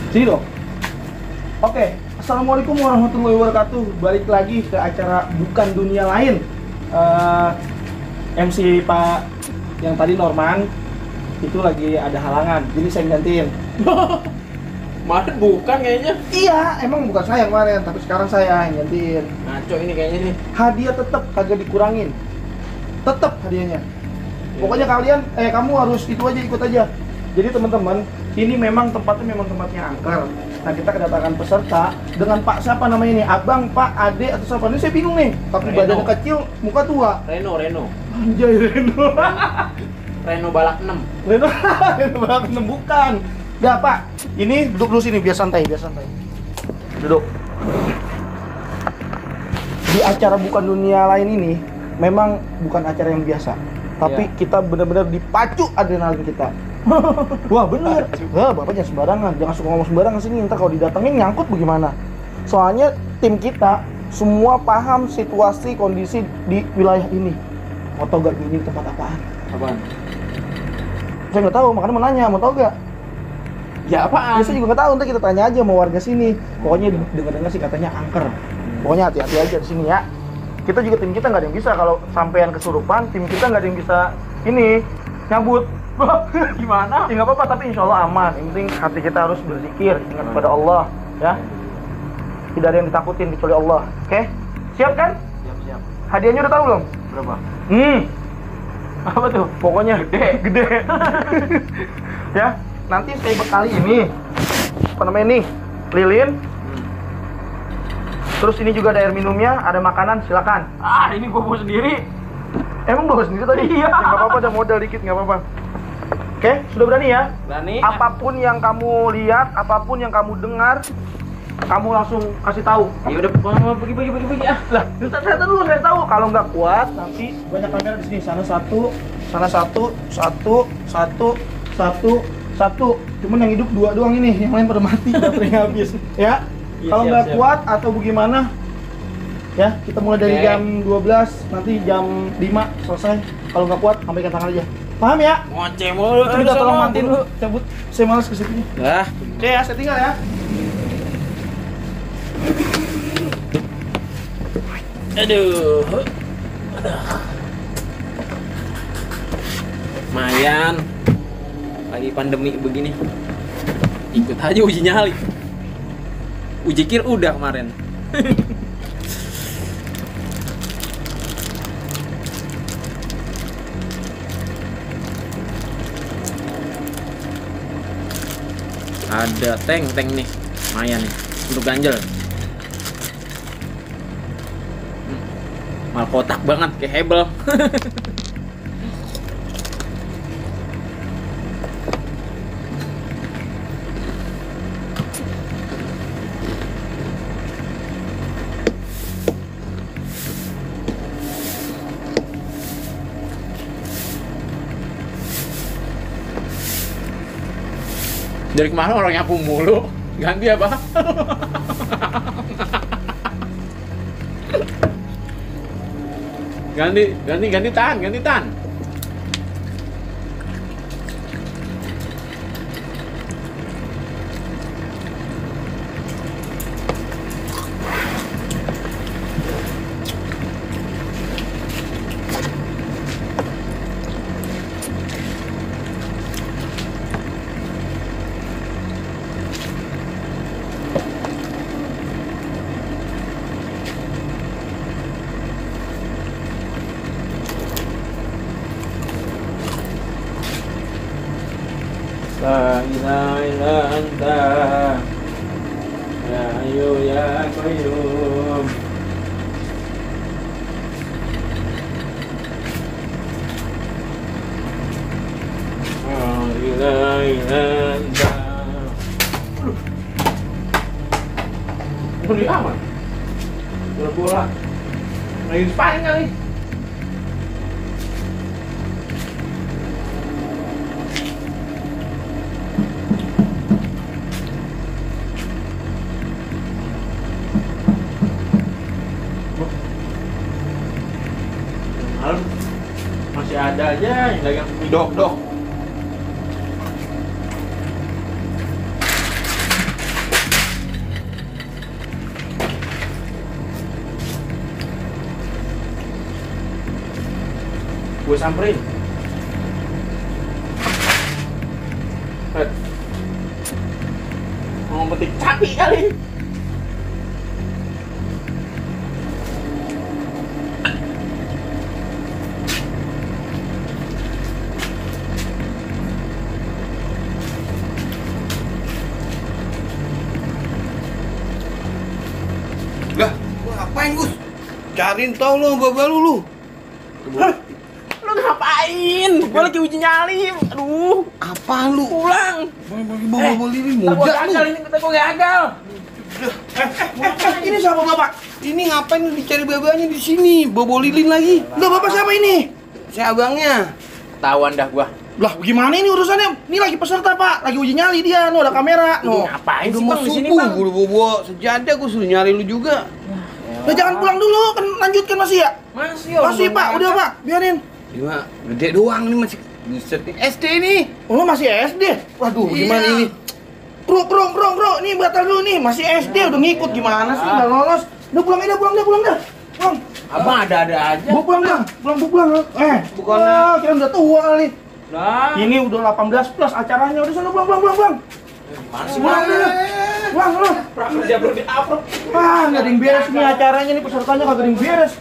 Sini dong. Oke, assalamualaikum warahmatullahi wabarakatuh. Balik lagi ke acara Bukan Dunia Lain. MC Pak yang tadi Norman itu lagi ada halangan, jadi saya gantiin. Kemarin bukan kayaknya. Iya, emang bukan saya kemarin, tapi sekarang saya yang gantiin. Ngaco ini kayaknya nih. Hadiah tetap kagak dikurangin, tetap hadiahnya. Pokoknya kalian, kamu harus itu aja, ikut aja. Jadi teman-teman, ini memang tempatnya angker. Nah, kita kedatangan peserta dengan Pak siapa namanya nih? Abang, Pak, Ade atau siapa? Ini saya bingung nih. Tapi Reno. badannya kecil, muka tua. Reno. Anjay, Reno. Reno balak 6. Reno, Reno balak 6 bukan. Enggak, Pak. Ini duduk dulu sini, biar santai. Duduk. Di acara Bukan Dunia Lain ini memang bukan acara yang biasa. Tapi kita benar-benar dipacu adrenalin kita. Wah bener. Wah, Bapak jangan sembarangan, jangan suka ngomong sembarangan sini. Ntar kalau didatengin nyangkut bagaimana? Soalnya tim kita semua paham situasi kondisi di wilayah ini. Mau tau gak ini tempat apaan? Apaan? Saya nggak tahu, makanya mau nanya, mau tau gak? Ya apaan? Saya juga nggak tahu, nanti kita tanya aja sama warga sini. Pokoknya dengar-dengar sih katanya angker. Pokoknya hati-hati aja di sini ya. Kita juga tim kita nggak ada yang bisa kalau sampean kesurupan, tim kita nggak ada yang bisa ini nyabut. Gimana? Ya nggak apa-apa, tapi insya Allah aman. Yang penting hati kita harus berzikir, ingat kepada Allah, ya. Tidak ada yang ditakutin kecuali Allah. Oke? Siap kan? Siap. Hadiahnya udah tahu belum? Berapa? Apa tuh? Pokoknya gede. Ya, nanti saya bekali ini. Apa namanya nih? Lilin. Terus ini juga ada air minumnya, ada makanan, silakan. Ini gua bawa sendiri. Emang bawa sendiri tadi? Iya. Ya, nggak apa-apa, ada modal dikit, nggak apa-apa. Oke, sudah berani ya? Berani. Apapun yang kamu lihat, apapun yang kamu dengar, kamu langsung kasih tahu. Ya udah, pergi ah. Lah, saya dulu, saya tahu. Kalau nggak kuat, nanti banyak kamera di sini. Sana satu. Cuman yang hidup 2 doang ini, yang lain pada mati, baterainya habis. Ya, Iya, kalau siap, nggak siap. kuat atau bagaimana, ya kita mulai dari Oke. jam 12, nanti jam 5 selesai. Kalau nggak kuat, sampaikan tangan aja. Paham ya? Ngoceh mulu. Itu minta tolong matiin dulu, cabut. Saya malas ke situ. Lah, Oke ya, saya tinggal ya. aduh. Lumayan. Lagi pandemi begini. Ikut aja uji nyali. Uji kir udah kemarin. Ada tank nih, lumayan nih untuk ganjel. Mal kotak banget kayak hebel. Dari kemarin orang nyapu mulu, ganti apa? ganti tan. La ilaha illa anta ya hayyu ya qayyum. La ilaha illa anta. Beri aman. Bola. Lagi sparring kali. Malam masih ada aja yang dagang mie dok-dok. gue samperin. Mau petik cabai kali. Lah, lu ngapain, Gus? Cariin tau lu bawa lu. Hah? Lu ngapain? Gue lagi uji nyali. Aduh, Apa lu? pulang. Bawa lilin Ntar gue muda gagal lu. ini, kata gue gagal. Ini siapa bapak? Ini ngapain lu dicari babanya di sini? Bawa lilin lagi. Enggak, bapak siapa ini? Saya abangnya. Ketahuan dah gua. Lah gimana ini urusannya? Ini lagi peserta pak, lagi uji nyali dia, no ada kamera, no. Ngapain Udah sih mau bang di sini subuh, bang? gua udah bawa sejadah, gua suruh nyari lu juga. Lah jangan pulang dulu, kan lanjutkan masih ya? Masih Masih pak, udah pak, biarin. Cuma gede doang nih masih buset nih. SD nih. Oh, lo masih SD? Waduh, gimana Iya. ini? Bro, nih batal dulu nih, masih SD udah ngikut gimana sih, nggak lolos. Udah pulang dah. Pulang. Abang ada-ada aja. Gua pulang dah, pulang. Bukannya- kira udah tua kali. Lah, Ini udah 18 plus acaranya, udah sana pulang. mana sih Pulang bang? deh. Pulang. Prakerja belum di-upload. Ah, nggak ada yang beres nih acaranya nih, pesertanya kagak ada yang beres.